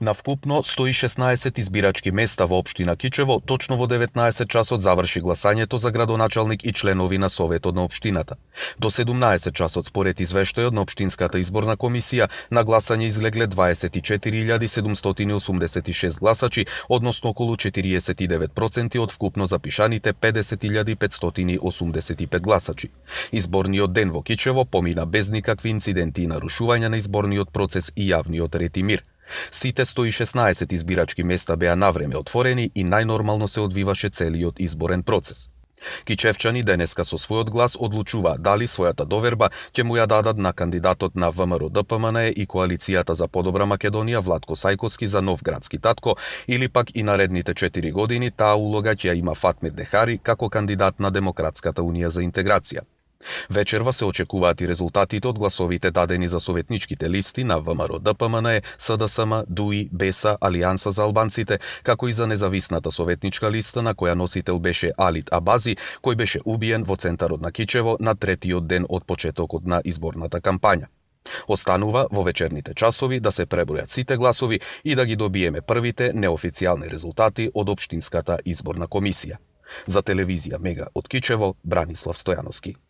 На вкупно 116 избирачки места во општина Кичево, точно во 19 часот заврши гласањето за градоначалник и членови на Советот на општината. До 17 часот, според извештајот на Општинската изборна комисија, на гласање излегле 24.786 гласачи, односно околу 49% од вкупно запишаните 50.585 гласачи. Изборниот ден во Кичево помина без никакви инциденти и нарушувања на изборниот процес и јавниот ред и мир. Сите 116 избирачки места беа навреме отворени и најнормално се одвиваше целиот изборен процес. Кичевчани денеска со својот глас одлучуваат дали својата доверба ќе му ја дадат на кандидатот на ВМРО-ДПМН и Коалицијата за подобра Македонија Владко Сајковски за нов градски татко, или пак и наредните 4 години таа улога ќе ја има Фатмет Дехари како кандидат на Демократската унија за интеграција. Вечерва се очекуваат и резултатите од гласовите дадени за советничките листи на ВМРО-ДПМН, СДСМ, ДУИ, БЕСА, Алијанса за албанците, како и за независната советничка листа на која носител беше Алит Абази, кој беше убиен во центарот на Кичево на третиот ден од почетокот на изборната кампања. Останува во вечерните часови да се пребројат сите гласови и да ги добиеме првите неофицијални резултати од Општинската изборна комисија. За телевизија Мега од Кичево, Бранислав Стојановски.